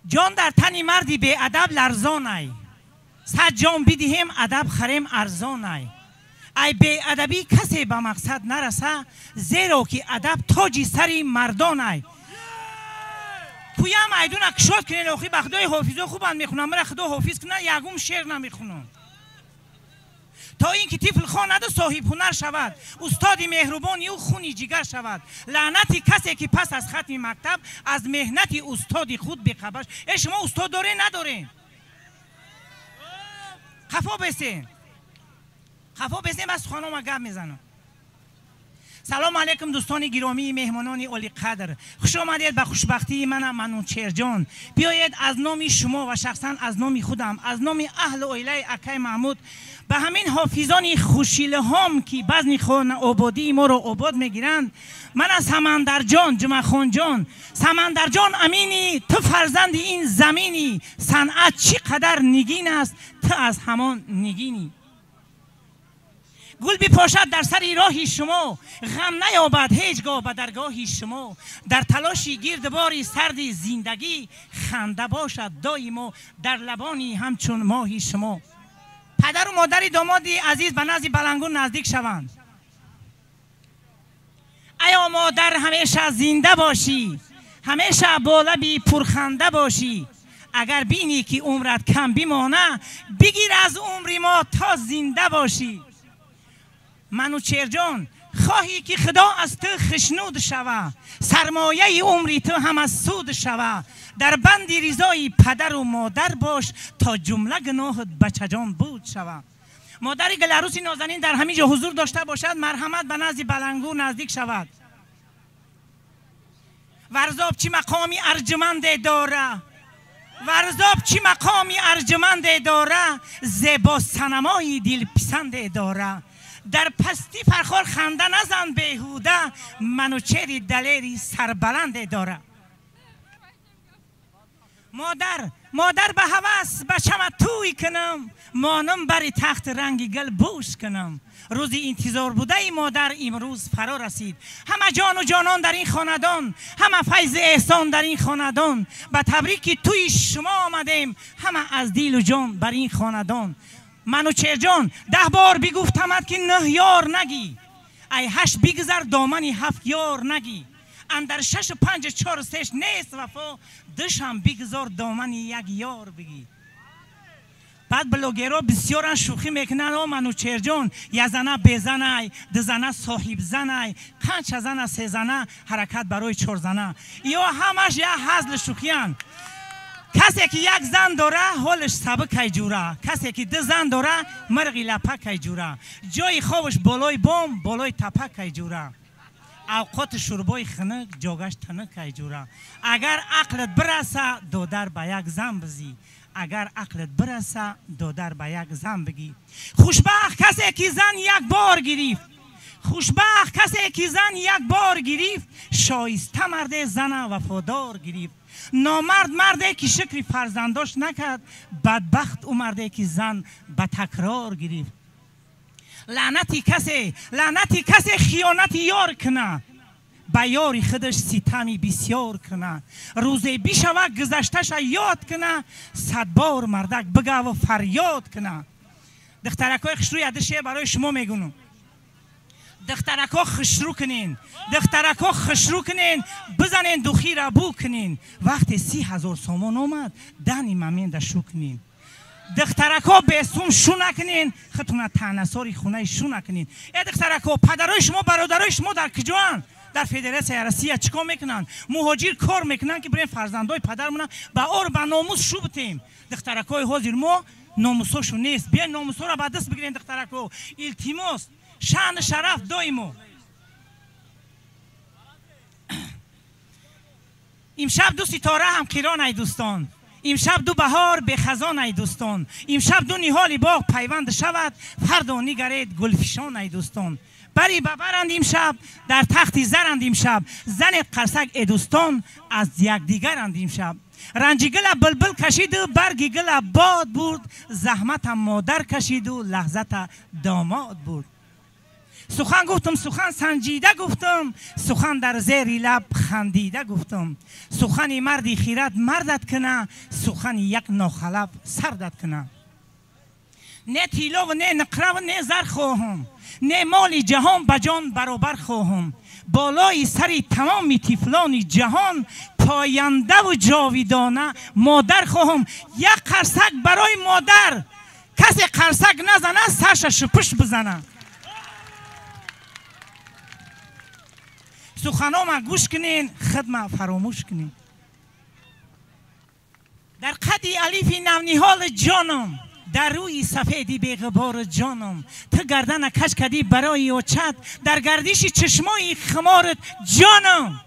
Ҷон дар тани марди беадаб ларзонай, сад ҷон бидиҳем адаб харем арзонай. Ай беадабӣ касе ба мақсад нараса, зеро ки адаб тоҷи сари мардонай. Пӯям айдуна кушод кунен, охи ба худои ҳофизо хубанд мехунам, мара худо ҳофиз куна ягум шеър намехунам. То ин ки тифл хонаду соҳибҳунар шавад, устоди меҳрубони ӯ хуни ҷигар шавад. Лаънати касе ки пас аз хатми мактаб аз меҳнати устоди худ бехабар. Э, шумо устод дорен, надорен? Қафо бесен, қафо бесен, ба суханома гап мезанам. Салом алейкум, дӯстони гиромии, меҳмонони олиқадр, хуш омадед ба хушбахтии мана Манучерҷон. Биёед, аз номи шумо ва шахсан аз номи худам, аз номи аҳлу оилаи акай Маҳмуд ба ҳамин ҳофизони хушилҳом, ки базми хонаободии моро обод мегиранд, мана Самандарҷон, Ҷумъахонҷон, Самандарҷон Аминӣ, ту фарзанди ин заминӣ, санъат чӣ қадар нигин аст, ту аз ҳамон нигинӣ. Гул бипошад дар сари роҳи шумо, ғам наёбад ҳеҷ гоҳ ба даргоҳи шумо. Дар талоши гирдбори сарди зиндагӣ ханда бошад доимо дар лабони ҳамчун моҳи шумо. Падару модари домоди азиз ба назди балангӯ наздик шаванд. Аё модар, ҳамеша зинда бошӣ, ҳамеша бо лаби пурханда бошӣ. Агар бинӣ ки умрат кам бимона, бигир аз умри мо то зинда бошӣ. Манучерҷон, хоҳӣ ки худо аз ту хушнуд шава, сармояи умри ту ҳам аз суд шава, дар банди ризои падару модар бош, то ҷумла гуноҳат, бачаҷон, буд шава. Модари гуларӯси нозанин дар ҳамин ҷо ҳузур дошта бошад, марҳамат, ба назди балангӯ наздик шавад. Варзоб чӣ мақоми арҷуманде дора, Варзоб чӣ мақоми арҷуманде дора, зебо санамои дилписанде дора. Дар пасти Фархор ханда назан беҳуда, Манучери далери сарбаланде дора. Модар, модар, ба ҳавас бачама тӯй кунам, монам бари тахт ранги гул бӯш кунам. Рӯзи интизорбудаи модар имрӯз фаро расид. Ҳама ҷону ҷонон дар ин хонадон, ҳама файзи эҳсон дар ин хонадон, ба табрики тӯи шумо омадем ҳама аз дилу ҷон бар ин хонадон. Манучерҷон, 10 бор бигуфтамад, ки нӯҳ ёр нагӣ, ай ҳашт бигзар, домани ҳафт ёр нагӣ. Андар шашу панҷу чору сеш нест вафо, душам бигзор, домани як ёр бигӣ. Баъд блогерҳо бисёран шӯхӣ мекунанд: о Манучерҷон, язана безанай, дузана соҳибзанай, қанча зана, сезана, ҳаракат барои чорзана. Ё ҳамаш як ҳазли шӯхиянд. Касе ки як зан дора, ҳолаш сабукай ҷура, касе ки ду зан дора, мирғи лапакай ҷура, ҷои хобаш болои бом, болои тапакай ҷура, авқоти шӯрбои хунук, ҷогаш тунукай ҷура. Агар ақлат бираса, додар, ба як зан бизӣ, агар ақлат бираса, додар, ба як зан бигӣ. Хушбахт касе ки зан як бор гирифт, хушбахт касе ки зан як бор гирифт, шоиста марде зана вафодор гирифт. Номард марде ки шукри фарзандош накард, бадбахт ӯ марде ки зан ба такрор гирифт. Лаънати касе, лаънати касе хиёнати ёр куна, ба ёри худаш ситами бисёр куна, рӯзе бишава гузашташа ёд куна, садбор мардак бигаву фарёд куна. Духтаракҳои хушрӯ, яду шеър барои шумо мегунам. Духтаракҳо, хушрӯ кунен, духтаракҳо, хушрӯ кунен, бизанен духира, бу кунен. Вақте 30 000 сомон омад, дани маменда шу кунен. Духтаракҳо, бесум шу накунен, худтуна таънасори хонаи шу накунен. Э, духтаракҳо, падарои шумо, бародарои шумо дар куҷоанд? Дар Федератсияи Россия чӣ кор мекунанд? Муҳоҷир кор мекунанд, ки бирем фарзандои падармона ба ор, ба номус шу бутем. Духтаракҳои ҳозир мо номусошон нест. Биёен, номусҳоро ба даст бигирем, духтаракҳо, илтимос. Шаъну шараф доимо. Имшаб ду ситора ҳам қирон, ай дӯстон, имшаб ду баҳор бехазон, ай дӯстон, имшаб ду ниҳоли боғ пайванд шавад, фардо нигаред гулфишон, ай дӯстон. Бари ба баранд имшаб, дар тахти заранд имшаб, занед қарсак, э дӯстон, аз якдигаранд имшаб. Ранҷи гула булбул кашиду барги гула бод бурд, заҳмата модар кашиду лаҳзата домод бурд. Сухан гуфтам, сухан санҷида гуфтам, сухан дар зери лаб хандида гуфтам. Сухани марди хирад мардат куна, сухани як нохалаф сардат куна. Не тиллову не нуқраву не зар хоҳам, не моли ҷаҳон ба ҷон баробар хоҳам. Болои сари тамоми тифлони ҷаҳон пояндаву ҷовидона модар хоҳам. Як қарсак барои модар, касе қарсак назана, сарша шупуш бизана. Суханома гӯш кунен, хидма фаромӯш кунен. Дар қади алифи навниҳоли ҷоном, дар рӯи сафеди беғубори ҷоном, ту гардана каҷ кардӣ барои очат, дар гардиши чашмои хуморат ҷоном.